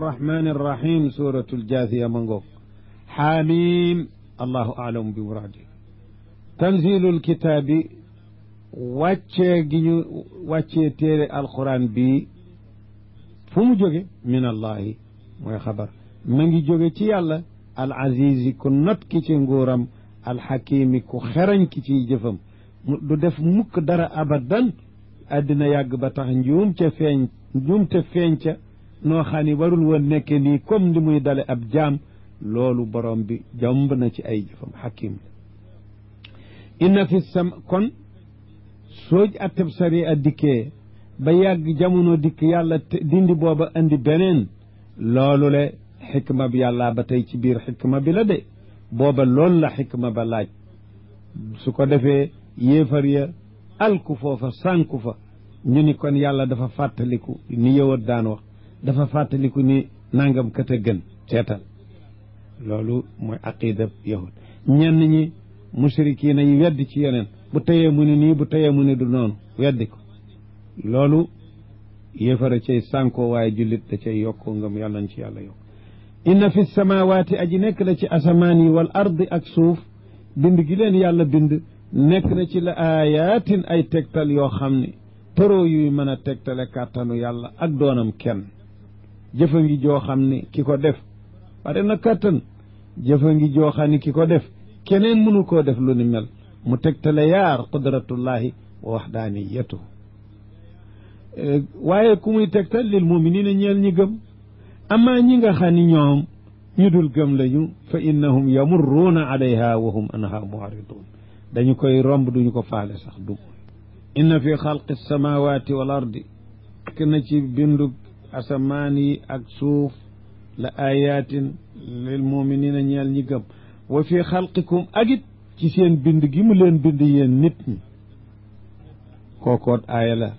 الرحمن الرحيم سورة الجاثية منغوك حاميم الله أعلم بمراده تنزيل الكتاب wàccee téere alquran bi fu mu jóge min allahi mooy xabar ma ngi jóge ci yàlla al azizi ku not ki ci nguuram alxakimi ku xerañ ki ciy jëfam du def mukk dara abadan àddina yàgg ba tax njuumte feeñ ca noo xam ni warul woon nekke nii comme ni muy dale ab jaam loolu borom bi jomb na ci ay jëfam xakim inna fi sam kon sooj atteb sari a dikkee ba yàgg jamono dikk yàlla dindi booba andi beneen loolu le xikma bi yàlla ba tey ci biir xikma bi la de booba loolu la xikma ba laaj su ko defee yéefar ya alku foofa sànku fa ñu ni kon yàlla dafa fàttaliku ni yëwat daan wax dafa fàttaliku ni nangam kat a gën seetal loolu mooy aqida yahud ñenn ñi musrikiina yi weddi ci yeneen bu teyee mu ne nii bu teyee mu ne du noonu weddi ko loolu yéefara cay sànkoo waaye jullit da cay yokkoo ngam yàlla nañ ci yàlla yokk inna fi samawaati aji nekk la ci asamaan yi wal ardi ak suuf bind gi leen yàlla bind nekk na ci la aayaatin ay tegtal yoo xam ne tëroo yuy mën a tegtale kàttanu yàlla ak doonam kenn jëfa ngi joo xam ne ki ko def pare na kàttan jëfa ngi joo xam ne ki ko def keneen mënu koo def lu ni mel mu tegtale yaar qudratullahi wa waxdaaniyatuhu waaye ku muy tegtal lil muminina ñeel ñi gëm amaa ñi nga xam ni ñoom ñu dul gëm lañu fa innahum yamurruuna alayha wa hum anha mu'ridun dañu koy romb duñu ko faale sax du inna fi xalqi samawati wal ardi nekk na ci bindu asamaan yi ak suuf la ayatin lil muminina ñeel ñi gëm wa fi xalqikum agit ci seen bind gi mu leen bind yéen nit ñi kookoot aaya la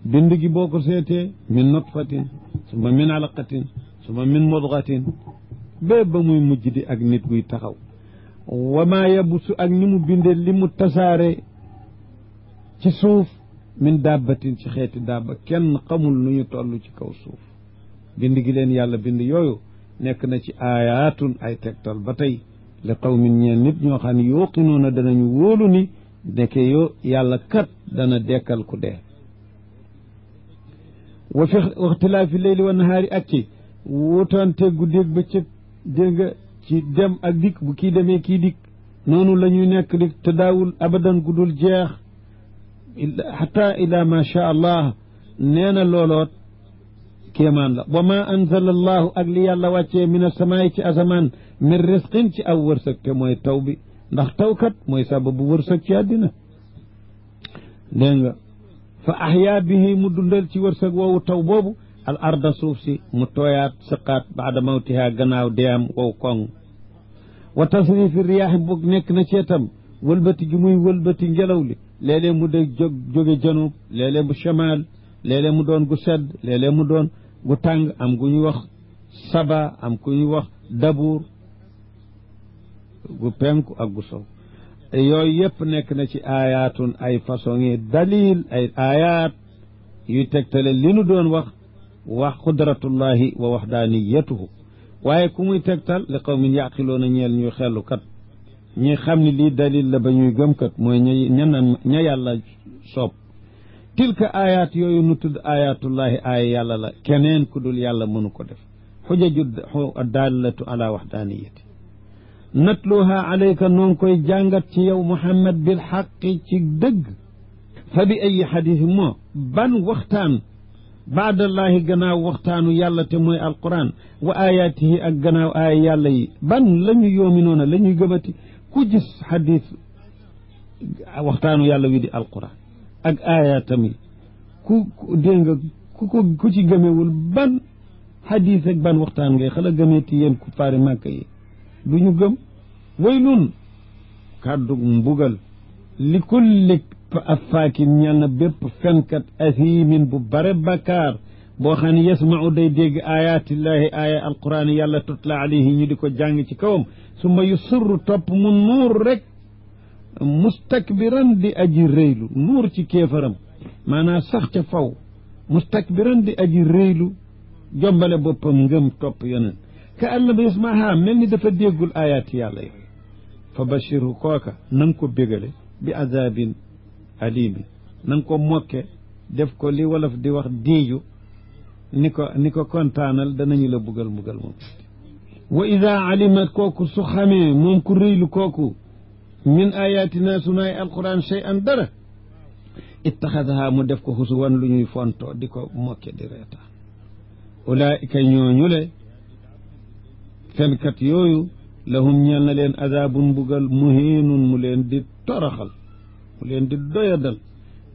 bind gi boo ko seetee min nutfatin suma min alaqatin suma min mudgatin bee ba muy mujj di ak nit guy taxaw wa maa yabusu ak ni mu bindee li mu tasaare ci suuf min dabbatin ci xeeti dabba kenn xamul nu ñu toll ci kaw suuf bind gi leen yàlla bind yooyu nekk na ci aayaatun ay tegtal ba tey li qawmin ñeen nit ñoo xam ne yuqinuuna danañu wóolu ni nekke yoo yàlla kat dana dekkal ku dee wa fi ixtilaafi leyli wa nahaari ak ci wutante guddeeg bëccëg dégg nga ci dem ak dikk bu kii demee kii dikk noonu la ñuy nekk di te daawul abadan gudul jeex xata ila ma sha allah nee na looloot kéemaan la wa ma anzala allahu ak li yàlla wàccee min asamaay ci asamaan min risqin ci aw wërsëg te mooy taw bi ndax tawkat mooy sababu wërsëg ci àddina dégg nga fa ahyaa bihi mu dundal ci wërsëg woowu taw boobu al arda suuf si mu tooyaat sëqaat baada mawtiha gannaaw deyam wow koŋ wa tasrifi riyaaxi boog nekk na ceetam wëlbati gi muy wëlbati ngelaw li léeg-léeg mu de jóge janub léeg-léeg bu chamaal léeg-léeg mu doon gu sedd léeg-léeg mu doon gu tàng am gu ñuy wax saba am ku ñuy wax dabuur gu penku ak gu sow yooyu yëpp nekk na ci aayaatun ay façon yi dalil ay aayaat yuy tegtale li nu doon wax qudratullahi wa waxdaaniyatuhu waaye ku muy tegtal li qawmin yaqiloona ñeel ñuy xellu kat ñi xam ne lii dalil la ba ñuy gëm kat mooy ña yàlla soob tilka aayaat yooyu nu tudd ayatullahi aaya yàlla la keneen ku dul yàlla mënu ko def xujaju dallatu ala waxdaaniyati natluha alayka noon koy jàngat ci yow muhammad bil xaqi ci dëgg fa bi ay xadisi moo ban waxtaan baadallahi gannaaw waxtaanu yàlla te mooy alquran wa ayaatihi ak gannaaw aaya yàlla yi ban la ñu yoominoona la ñuy gëmati ku gis xadis waxtaanu yàlla wi di alquran ak aayaatam yi dégg nga ku ci gëmewul ban xadis ak ban waxtaan ngay xala gëmeeti yéen ku faari màkk yi du ñu gëm waylun kàddu mbugal li kulli affaakin ñal na bépp fenkat asimin bu bare bakkaar boo xam ne yasmau day dégg ayatillahi aaya alquran yàlla tutla alayhi ñu di ko jàng ci kawam summa yusurru topp mu nuur rek mustakbiran di aji rëylu nuur ci kéefaram maanaam sax ca faw mustakbiran di aji rëylu jombale boppam ngëm topp yonent ka an lam yasmaha mel ni dafa déggul ayaati yàlla yi fa bashiru kooka na nga ko bégale bi azabin alimin na nga ko mokke def ko li wolof di wax déeju ni ko kontaanal danañu la bugal mugal moom wa ida alimat kooku su xamee moom ku rëylu kooku min ayatina sunaay alquran shay'an dara ittaxadaha mu def ko xusuwan lu ñuy fonto di ko mokke di reetaan ulaika ñooñu le fenkat yooyu lahum ñeel na leen azabun mbugal muhiinun mu leen di toroxal mu leen di doyadal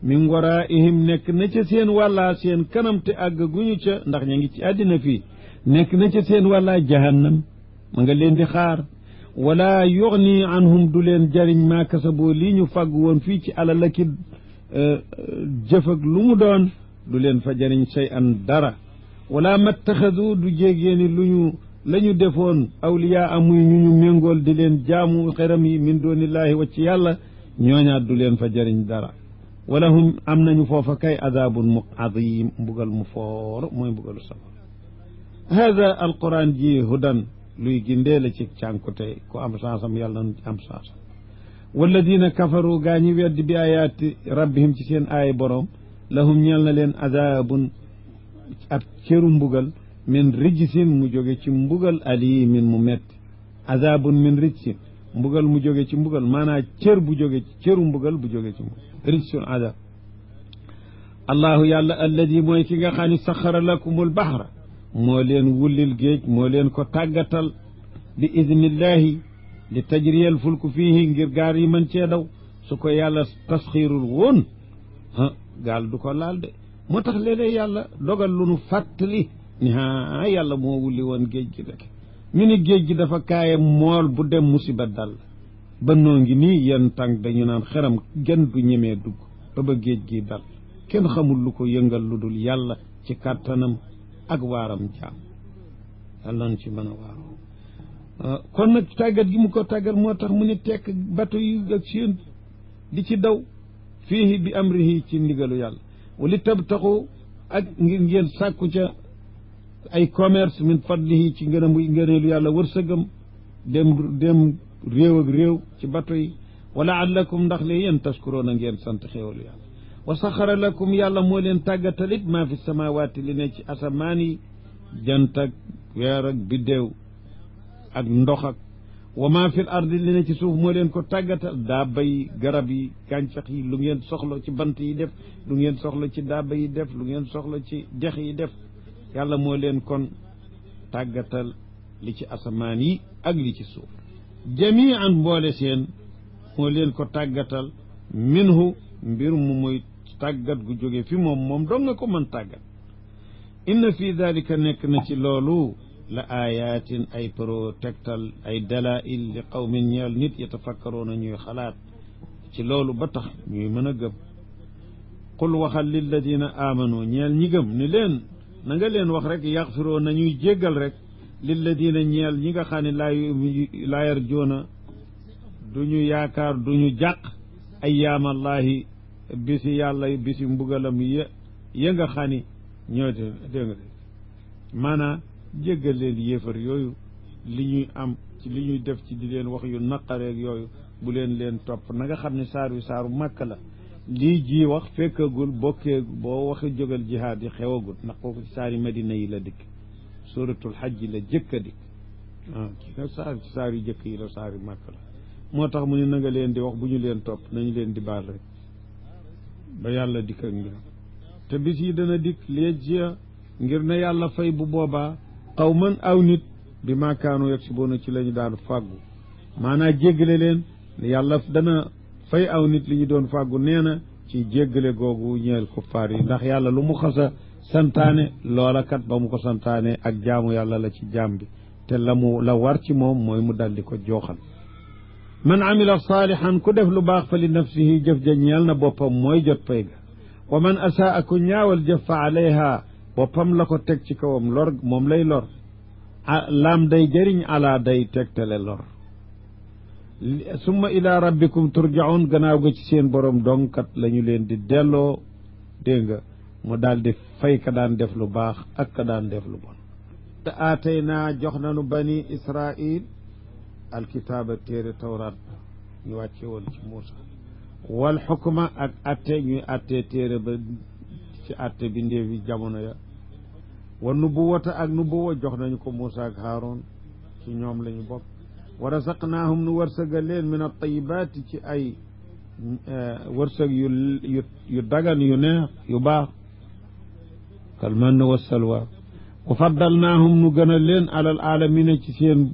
min waraihim nekk na ca seen wàllaa seen kanam te àgg guñu ca ndax ña ngi ci àddina fii nekk na ca seen wàllaa jahannam ma nga leen di xaar wala yugni anhum du leen jariñ maa kasaboo lii ñu fàgg woon fii ci alal ak jëf ak lu mu doon du leen fa jariñ shay an dara wala mattaxadu du jéegéeni la ñu defoon awliyaa amuy ñu méngool di leen jaamu xeram yi min doonillaahi wacc yàlla ñooñaat du leen fa jariñ dara wala hum am nañu foofa kay azabun mu adim mbugal mu foor mooy mbugalu safara hada alquran ji hudan luy gindee la ci cànkute ku am sansam yàlla na am sansam walladina kafaru gaa ñi weddi bi ayaati rabbihim ci seen aaya boroom lahum ñeel na leen azabun ab cëru mbugal min rijsin mu jóge ci mbugal alimin mu metti azabun min rijsin mbugal mu jóge ci mbugal maanaam cër bu jóge ci cëru mbugal bu jóge ci mbugal rijsun azab allahu yàlla alladi mooy ki nga xam ne saxara lakumul bahra moo leen wullil géej moo leen ko tàggatal bi idnillahi li tajriyal fulku fiihi ngir gaar yi mën cee daw su ko yàlla tasxiirul woon gaal du ko laal de moo tax léeg-léeg yàlla dogal lu nu fàttali ni yàlla moo wulli woon géej gi rek ñu ni géej gi dafa kaaye mool bu dem musiba dal ba noo ngi nii yenn tànk dañu naan xeram gën du ñemee dugg ba géej gi dal kenn xamul lu ko yëngal lu dul yàlla ci kàttanam ak waaram jaam yàlla na ci mën a waaroo kon nag tàggat gi mu ko tàggat moo tax mu ni tekk bato yu ak seen di ci daw fiihi bi amrihi ci ndigalu yàlla wali tabtaxu ak ngir ngeen sàkku ca ay commerce min fadlihi ci ngëneelu yàlla wërsëgam dem réew ak réew ci bato yi wala allakum ndax le yéen taskuroona ngeen sant xéewalu yàlla wa saxara lakum yàlla moo leen tàggatalit maa fi samawaati li ne ci asamaan yi jant ak weer ak biddéew ak ndox ak wa maa fi ardi li ne ci suuf moo leen ko tàggatal daaba yi garab yi gàncax yi lu ngeen soxla ci bant yi def lu ngeen soxla ci daaba yi def lu ngeen soxla ci dex yi def yàlla moo leen kon tàggatal li ci asamaan yi ak li ci suuf jamian mboole seen moo leen ko tàggatal minhu mbir mu muy tàggat gu jóge fi moom dong nga ko mën tàggat inna fi dalika nekk na ci loolu la ayatin ay pro tegtal ay dalail li qawmin ñeel nit yatafakkaroona ñuy xalaat ci loolu ba tax ñuy mën a gëm qul waxal lilladina amanu ñeel ñi gëm ni leen na nga leen wax rek yaxfiroo nañuy jéggal rek lilladina ñeel ñi nga xam ne laa yarjoona du ñu yaakaar du ñu jàq ayyaamallahi bisi yàlla bisi mbugalam ya nga xam ni ñoo de dégg nga maanaam jéggal leen yéefar yooyu li ñuy am ci li ñuy def ci di leen wax yu naqareeg yooyu bu leen topp na nga xam ne saar wi saaru màkk la lii ji wax fekkagul bokkee boo waxee jógal jihaad yi xewagul ndax kooku ci saari madina yi la dikk suratul xajji la jëkk a dikk kii nag saar yu jëkk yi la saari màkk la moo tax mu ne na nga leen di wax bu ñu leen topp nañu leen di baal rek ba yàlla dikk ak mbiram te bis yi dana dikk léegi ngir ne yàlla fay bu boobaa qawman aw nit bi maakaanu yaksibuuna ci la ñu daan fàggu maanaa jéggale leen yàlla dana fay aw nit li ñu doon fàggu nee na ci jéggale googu ñeel kuffaar yi ndax yàlla lu mu xasa santaane loola kat ba mu ko santaane ak jaamu yàlla la ci jaam bi te la war ci moom mooy mu daldi ko jooxal man amila saalihan ku def lu baax fa li nafsihi jëf ja ñeel na boppam mooy jot pay ga wa man asaa ku ñaawal jëf fa alayha boppam la ko teg ci kawam lor moom lay lor laam day jëriñ ala day tegtale lor summa ila rabbikum turjaun gannaaw ga ci seen borom dongkat la ñu leen di delloo dégg nga mu daal di fay ka daan def lu baax ak ka daan def lu bon te aatay naa jox nanu bani Israil alkitaaba téere tawraat ñu wàcce woon ci Muusa wal xukma ak atte ñuy atte téere ba ci atte bi ndéefi jamono ya wa nubuwata ak nubuwa jox nañu ko Muusa ak Haaroon ci ñoom lañu bokk wa rasaqnaahum nu wërsëgal leen min at-tayyibaati ci ay wërsëg yu dagan yu neex yu baax kal manni wa salwa wa faddalnaahum nu gënal leen alal aalamiina ci seen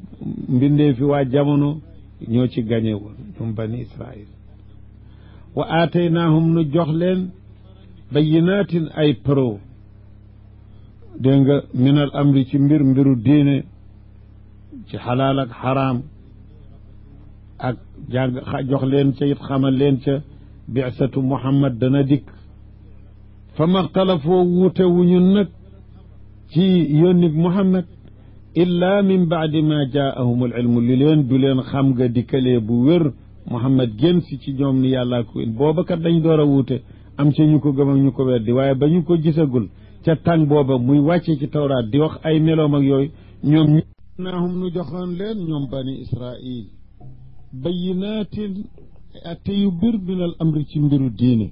mbindeefi waa jamono ñoo ci gañe woon ñoom bani Israil wa aataynaahum nu jox leen bayyinaatin ay pro dégg nga minal amri ci mbiru diine ci xalaal ak xaraam ak jàng jox leen ca it xamal leen ca bi'satu Muhammad dana dikk fa maxtalafoo wuute wuñu nag ci yónnig Muhammad illa min baadi ma jaahum al ilmu li leen du leen xam nga dikkalee bu wér Muhammad génn si ci ñoom ni yàllaa ko in booba kat dañ door a wuute am ca ñu ko gëm ak ñu ko weddi waaye ba ñu ko gisagul ca tàng booba muy wàcce ci tawraat di wax ay meloom ak yooyu ñoom naahum nu joxoon leen ñoom bani Israil bayyinaatin atte yu bir minal amri ci mbiru diine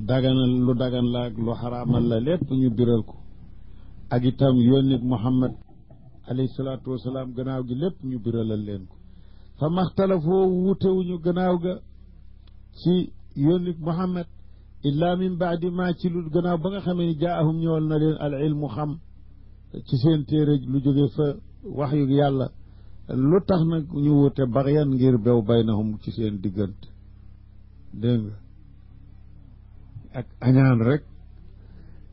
daganal lu dagan la ak lu xaraamal la lépp ñu biral ko ak itam yónni Muhammad alayhi salaatu wasalaam gannaaw gi lépp ñu biralal leen ko fa maxtalafoo wuutewuñu gannaaw ga ci yónni Muhammad illa min baadi ma ci lu gannaaw ba nga xamee ni jaahum ñëwal na leen al ilmu xam ci seen téere lu jóge fa wax yu yàlla lu tax nag ñu wuute baxyan ngir bew baynahum ci seen diggante dégg nga ak añaan rek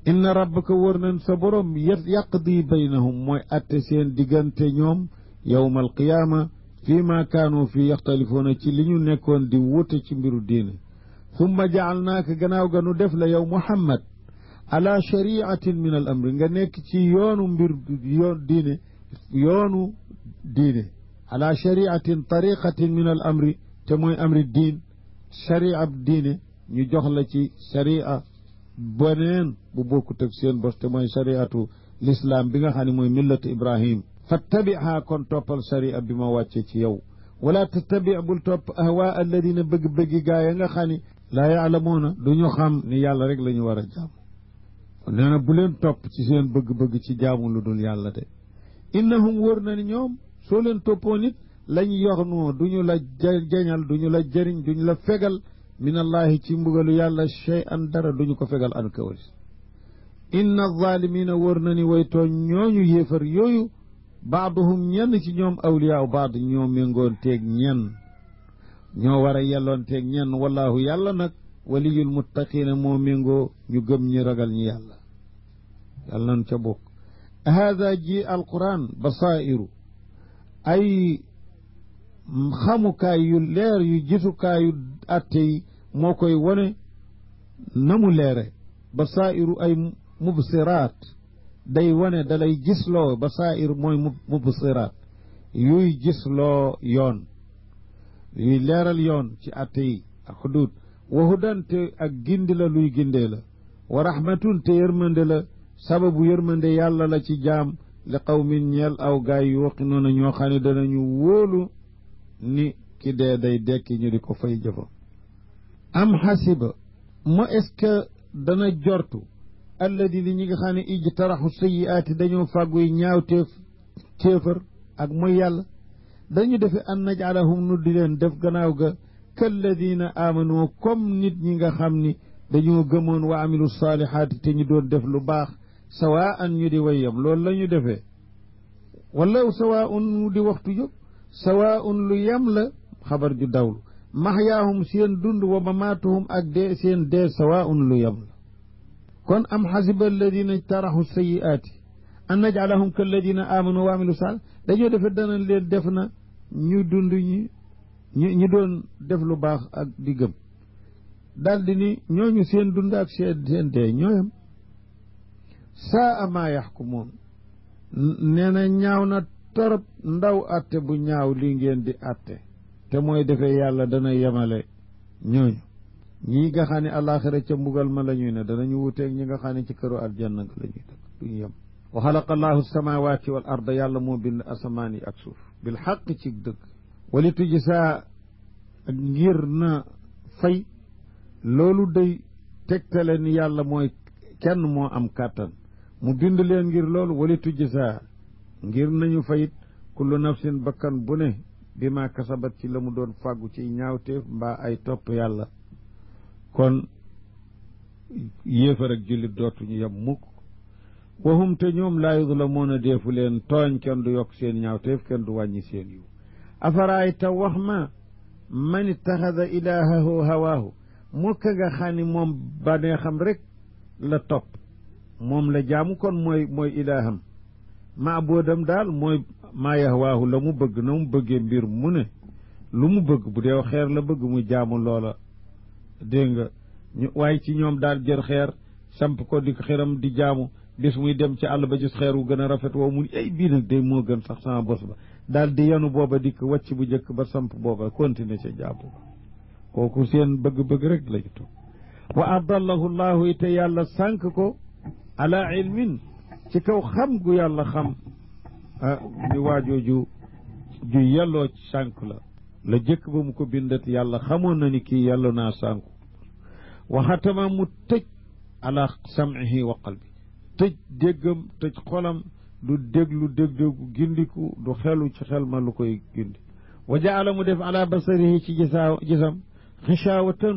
inna rabbaka wër nañ sa borom yaqdi baynahum mooy atte seen diggante ñoom yawma alqiyaama fii ma kaanu fii yaxtalifuuna ci li ñu nekkoon di wuute ci mbiru diine summa jaalnaaka gannaaw ga nu def la yow Muhammad ala shariatin min al amri nga nekk ci yoonu yoonu diine ala shariatin tariqatin min al amri te mooy amri diin sharia diine ñu jox la ci sharia boneen bu bokkut ak seen bos te mooy shariatu l'islam bi nga xam ne mooy millatu Ibrahim fattabiha kon toppal sharia bi ma wàcce ci yow wala tattabi bul topp ahwa alladina bëgg-bëggi gaa ya nga xam ne laa yaalamuuna du ñu xam ni yàlla rek la ñu war a jaam nee na bu leen topp ci seen bëgg-bëgg ci jaamu lu dul yàlla de innahum wóor na ni ñoom soo leen toppoo nit lañ yox noo du ñu la jañal du ñu la jëriñ du ñu la fegal min allahi ci mbugalu yàlla chey an dara du ñu ko fegal an kawalis inna zalimina wóor na ni way tooñ ñooñu yéefar yooyu baaduhum ñenn ci ñoom awliyaaw baad ñoo méngoon teeg ñenn ñoo war a yelloon teeg ñenn wallahu yàlla nag waliyul muttaqiina moo méngoo ñu gëm ñi ragal ñi yàlla yàlla nan ca bokk hada ji alquran basairu ay xamukaay yu leer yu gisukaayu atte yi moo koy wone na mu leere basairu ay mubsiraat day wone dalay gisloo basair mooy mubsiraat yuy gisloo yoon yuy leeral yoon ci atte yi ak xudud wa hudante ak gindi la luy gindee la wa rahmatun te yërmande la sababu yërmande yàlla la ci jaam li qawmin ñeel aw gaay yu waqinuuna ñoo xam ne danañu wóolu ni ki dee day dekki ñu di ko fay jëfam am xasiba mo est-ce que dana jortu alladina ñi nga xam ne ijtaraxu sayiaati dañoo fàgguy ñaawteef téefar ak mooy yàlla dañu defe an najalahum nu di leen def gannaaw ga kalladina amanu comme nit ñi nga xam ni dañoo gëmoon wa amilu saalihaati te ñu doon def lu baax sawaan ñu di wayyam loolu la ñu defee wala sawaun di waxtu jóg sawaun lu yem la xabar ju dawlu maxyaahum seen dund wa mamaatuhum ak dee seen dee sawaun lu yem la kon am xasiba alladina ijtaraxu sayiaati an najalahum kalladina amanu wa amilu saalihaati dañoo defe dana leen def na ñu dund ñi doon def lu baax ak di gëm daldi ni ñooñu seen dund ak seen dee ñooyam saa maa yaxkumuun nee na ñaaw na torop ndaw atte bu ñaaw li ngeen di atte te mooy defee yàlla dana yemale ñooñu ñii nga xam ne àllaaxira ca mbugal ma la ñuy ne danañu wuteeg ñi nga xam ne ci këru aljanna nga la ñuy dëkk duñu yem wa xalaqa allahu samawati wal arda yàlla moo bind asamaan yi ak suuf bil xaq ci dëgg wali tuji saa ngir na fay loolu day tegtale ni yàlla mooy kenn moo am kàttan mu bind leen ngir loolu wali tuji saa ngir nañu fayit kullu nafsin bakkan bu ne bi ma kasabat ci la mu doon fàggu ci ñaawteef mbaa ay topp yàlla kon yéefar ak jullit dootuñu yem mukk wahum te ñoom laa yuzlamuuna deefu leen tooñ kenn du yokk seen ñaawteef kenn du wàññi seen yiw afaraayta wax ma man ittaxada ilaahahu hawaahu moo ka nga xam ni moom banee xam rek la topp moom la jaamu kon mooy ilaaham maaboodam daal mooy maa yahwaahu la mu bëgg na mu bëggee mbir mu ne lu mu bëgg bu dee xeer la bëgg mu jaamu loola dégg nga waaye ci ñoom daal jër xeer samp ko di xiram di jaamu bis muy dem ci àll ba gis xeer wu gën a rafet woo mu ay bii nag day moo gën sax sama bos ba daal di yanu booba dikk wàcc bu njëkk ba samp booba continuer ca jaamu kooku seen bëgg-bëgg rek lañu toog wa adallahu llahu ite yàlla sànk ko ala ilmin ci kaw xam gu yàlla xam ni waajooju ju yelloo sànk la jëkk ba mu ko bindat yàlla xamoon na ni kii yàlla naa sànku waxatama mu tëj ala sam'ihi wa qalbi tëj déggam tëj xolam du déglu déggu gindiku du xelu ci xel ma lu koy gindi wa jaala mu def ala basarihi ci gisam xishaawatan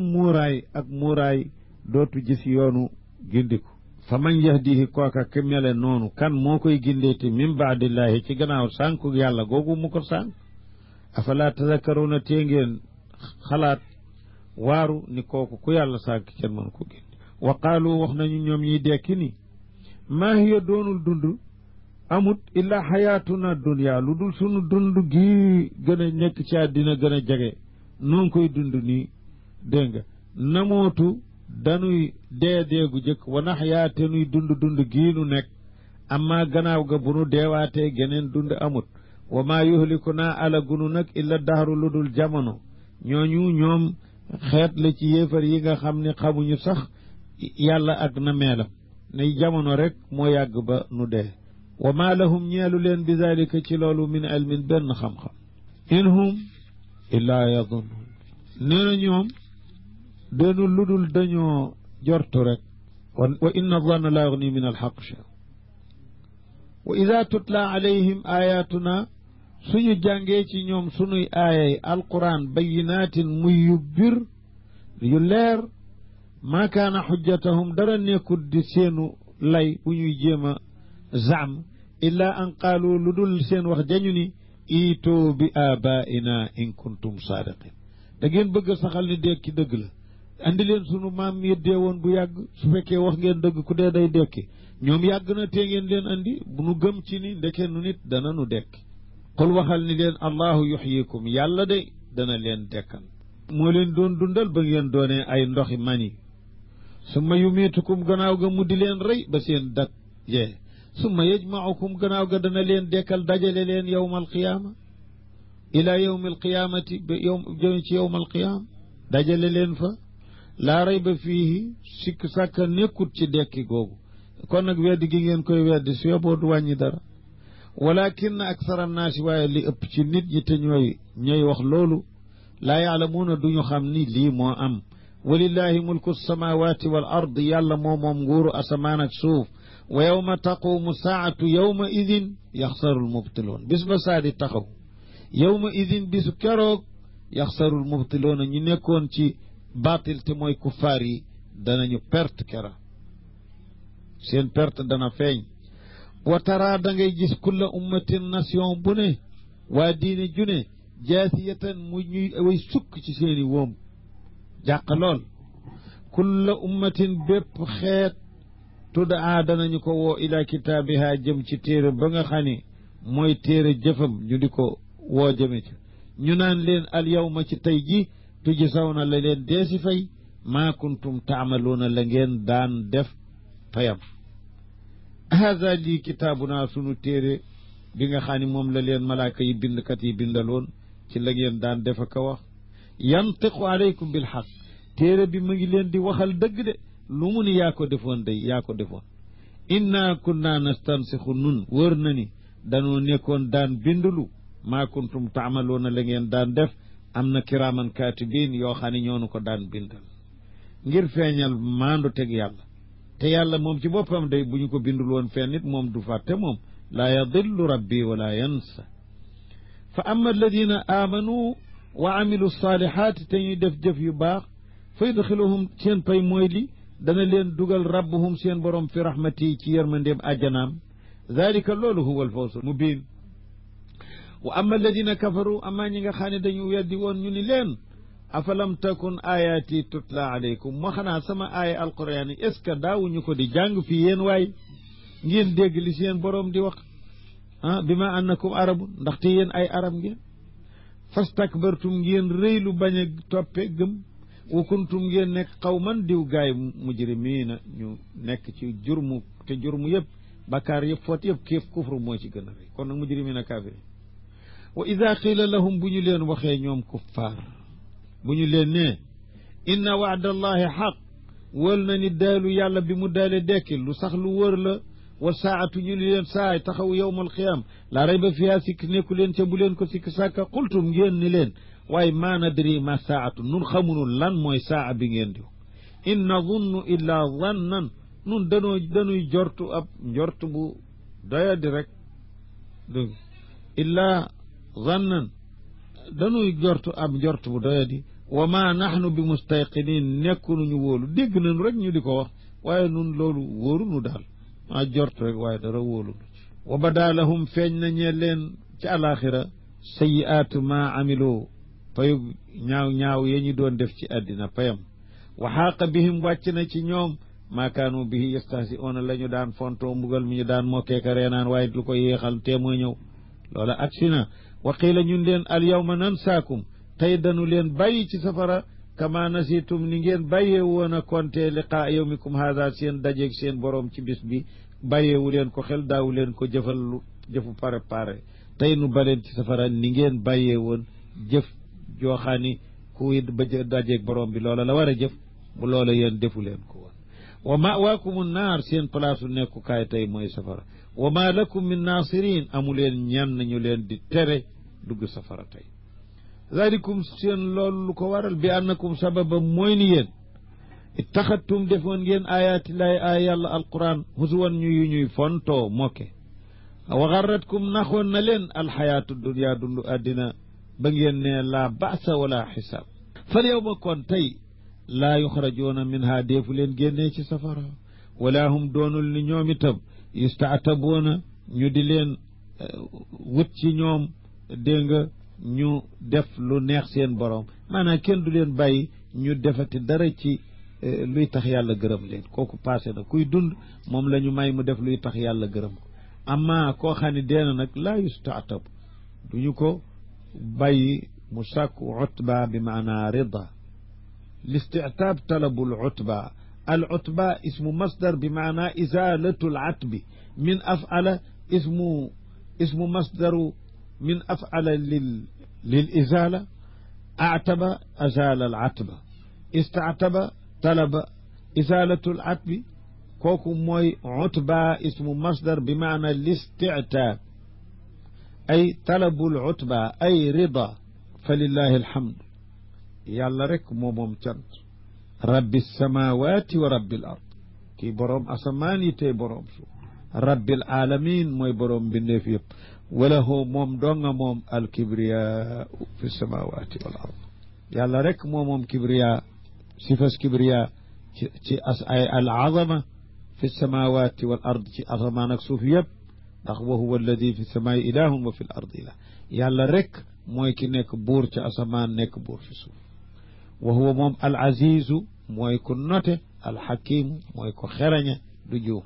muuraay dootu gis yoonu gindiku fa man yahdihi kooka ke mele noonu kan moo koy gindeeti min baadillahi ci gannaaw sànku yàlla googu mu ko sànk afala tazakkaruuna tee ngeen xalaat waaru ni kooku ku yàlla sànk kenn mën ko gindi wa qaalu wax nañu ñoom ñiy dekki ni maa hiya doonul dund amut illa xayaatuna dunya lu dul sunu dund gii gën a nekk ci àddina gën a jege noonu koy dund nii dégg nga namootu danuy deedeegu jëkk wa naxyaa te nuy dund gii nu nekk amma gannaaw ga bu nu deewaatee geneen dund amut wa maa yuhliku naa alagunu nag illa dahru lu dul jamono ñoom xeet la ci yéefar yi nga xam ne xamuñu sax yàlla ak na meelam ne jamono rek moo yàgg ba nu dee wa maa lahum ñeelu leen bi dalika ci loolu min ilmin benn xam-xam in hum illaa yadunnuun nee na ñoom deenu ludul dañoo jortu rek wa inna zanna laa yugni min alxaq shay wa ida tutla alayhim ayatuna suñu jàngee ci ñoom sunuy aayay alquran bayinaatin muy yu bir yu leer maa kaana xujjatahum dara nekkul di seenu lay bu ñuy jéem a zaam illaa an qaalu lu dul seen wax jañu ni iitoo bi aabaina in kuntum saadiqin da ngeen bëgg saxal ni dekki dëgg la andi leen sunu maam yi dee woon bu yàgg su fekkee wax ngeen dëgg ku dee day dekki ñoom yàgg na tee ngeen leen andi bu nu gëm ci ni ndeke nu nit dana nu dekki qul waxal ni leen allahu yuxyikum yàlla de dana leen dekkal moo leen doon dundal ba ngeen doonee ay ndoxi mani summa yumiitukum gannaaw ga mu di leen rey ba seen dak jee summa yajmaukum gannaaw ga dana leen dekkal dajale leen yowma alqiyaama ila yowmi alqiyaamati ba jëm ci yowma alqiyaama dajale leen fa laa rayba fiihi sikk sàkka nekkut ci dekki googu kon nag weddi gi ngeen koy weddi su yoboo du wàññi dara walakin aksara annaasi waaye li ëpp ci nit ñi te ñooy wax loolu laa yaalamuuna duñu xam ni lii moo am walillahi mulku samawati wal ard yàlla moo moom nguuru asamaan ak suuf wa yawma taqumu saatu yawma idin yaxsaru almubtiloon bis ba saa di taxaw yawma idin bisu keroog yaxsaru almubtiloona ñu nekkoon ci baatil te mooy kuffaar yi danañu perte kera seen perte dana feeñ wa tara da ngay gis kulla ummatin nation bu ne waa diine ju ne jaasiyatan mu ñuy way sukk ci seeni wóom jàq lool kulla ummatin bépp xeet tuddaa danañu ko woo ila kitaabiha jëm ci téere ba nga xam ne mooy téere jëfam ñu di ko woo jëme ci ñu naan leen al yawma ci tey ji tujzawna la leen deesi fay maa kuntum taamaluuna la ngeen daan def fayam haza lii kitaabuna sunu téere bi nga xam ne moom la leen malaaka yi bindkat yi bindaloon ci la ngeen daan def ak a wax yantiqu aleykum bil xaq téere bi mu ngi leen di waxal dëgg de lu mu ni yaa ko defoon day yaa ko defoon inna kunna nastansixu nun wër na ni danoo nekkoon daan bindulu maa kuntum taamaloona la ngeen daan def am na kiraaman kaatibiin yoo xam ne ñoonu ko daan bindal ngir feeñal maandu teg yàlla te yàlla moom ci boppam day bu ñu ko bindul woon fenn nit moom du fàtte moom laa yadillu rabbi wala yansa fa amma alladina aamanu wa amilu saalihaati te ñuy def jëf yu baax fa yudxiluhum seen pay mooy li dana leen dugal rabbuhum seen borom fi rahmati ci yërmandeem àjjanaam dalika loolu huwa alfawzu mubiin wa amma alladina kafaru amaa ñi nga xam ne dañu weddi woon ñu ni leen afalam takun ayaati tutla alaykum moo xanaa sama aaya alquran yi est ce que daawuñu ko di jàng fi yéen waay ngeen dégg li seen borom di wax bi ma annakum arabu ndaxte yéen ay arab ngeen fastakbartum ngeen rëylu bañ a toppe gëm wa kuntum ngeen nekk qawman diw gaay mujrimiina ñu nekk ci jurmu te jurmu yëpp bakkaar yëpp foot yëpp kéef kufru moo ci gën a rëy kon nag mujrimiina kaafiri wa ida qiila lahum bu ñu leen waxee ñoom kuffaar bu ñu leen nee inna waadallahi xaq wël na ni daalu yàlla bi mu daale dekkil lu sax lu wër la wa saatu ñu ni leen saay taxaw yowmal qiyaam laa rayba fiha sikk nekku leen ca bu leen ko sikk sàkka qultum ngeen ni leen waaye maa nadri ma saatu nun xamunu lan mooy saa bi ngeen di in nadunnu illa zannan nun dañuy jortu ab njort bu doyadi rek dégg illa zannan dañuy jortu ab njort bu doyadi wa ma nahnu bi mustayqinin nekkunuñu wóolu dégg nañu rek ñu di ko wax waaye nun loolu wóorunu daal maa jort rek waaye dara wóolunu ci wa bada lahum feeñ na ñee leen ci alaxira sayiaatu ma amilu payug ñaaw ya ñu doon def ci àddina payam wa xaaqa bihim wàcc na ci ñoom maa kaanu bihi yastahzi'uuna la ñu daan fontoo mbugal mi ñu daan mokkeeka reenaan waaye lu ko yéexal te mooy ñëw loola agsi na wa qiila ñun leen al yawma nansaakum tey danu leen bàyyi ci safara kama nasitum ni ngeen bàyyee woon a konte liqaa yawmikum haada seen dajeeg seen borom ci bis bi bàyyeewu leen ko xel daawu leen ko jëfal lu jëfu pare tey nu baleen ci safara ni ngeen bàyyee woon jëf jooxaani kuy ba dajeeg borom bi loola la war a jëf bu loola yéen defu leen ko woon wa mawaakumu naar seen place u nekkukaay tey mooy safara wa ma lakum min naasirin amu leen ñenn ñu leen di tere dugg safara tey zalikum seen loolu lu ko waral bi annakum sababa mooy ni yéen ittaxattum defoon ngeen ayaatillahi ay yàlla alquran husuwan ñuy fontoo mokke wa garratkum naxoon na leen alxayaatu dunya dundu àddina ba ngeen ne laa baasa wala xisaab fal yawma kon tey laa yuxrajuuna minha deefu leen génnee ci safara wala hum doonul ni ñoom itam yustaatabuuna ñu di leen wut ci ñoom dégg nga ñu def lu neex seen borom maanaam kenn du leen bàyyi ñu defati dara ci luy tax yàlla gërëm leen kooku passé na kuy dund moom la ñu may mu def luy tax yàlla gërëm ko amma koo xam ne dee na nag laa yustaatab duñu ko bàyyi mu sàkku utba bi maanaa rida listitaab talabu l utba al utba ismu masdar bi maanaa izalatu l atbi min afala ismu masdaru min afala lil izala ataba azala al atba istataba talaba izalatu l atbi kooku mooy utba ismu masdar bi maana listitaab ay talabul utba ay rida fa lillahi alhamdu yàlla rek moo moom cant rabbi samawati wa rabbil ard kii boroom asamaan yi tey boroom suuf rabbil alamin mooy boroom mbindeef yëpp wala hoo moom donga moom alkibriya fi samawati wal ard yàlla rek moo moom kibriya sifas kibriya ci ay al azama fi samawati wal ard ci asamaan ak suuf yëpp ndax wa huwa alladi fi samaai ilahun wa fi l ard ilah yàlla rek mooy ki nekk buur ci asamaan nekk buur ci suuf wa huwa moom al azizu mooy ku note al hakimu mooy ko xerañe du juum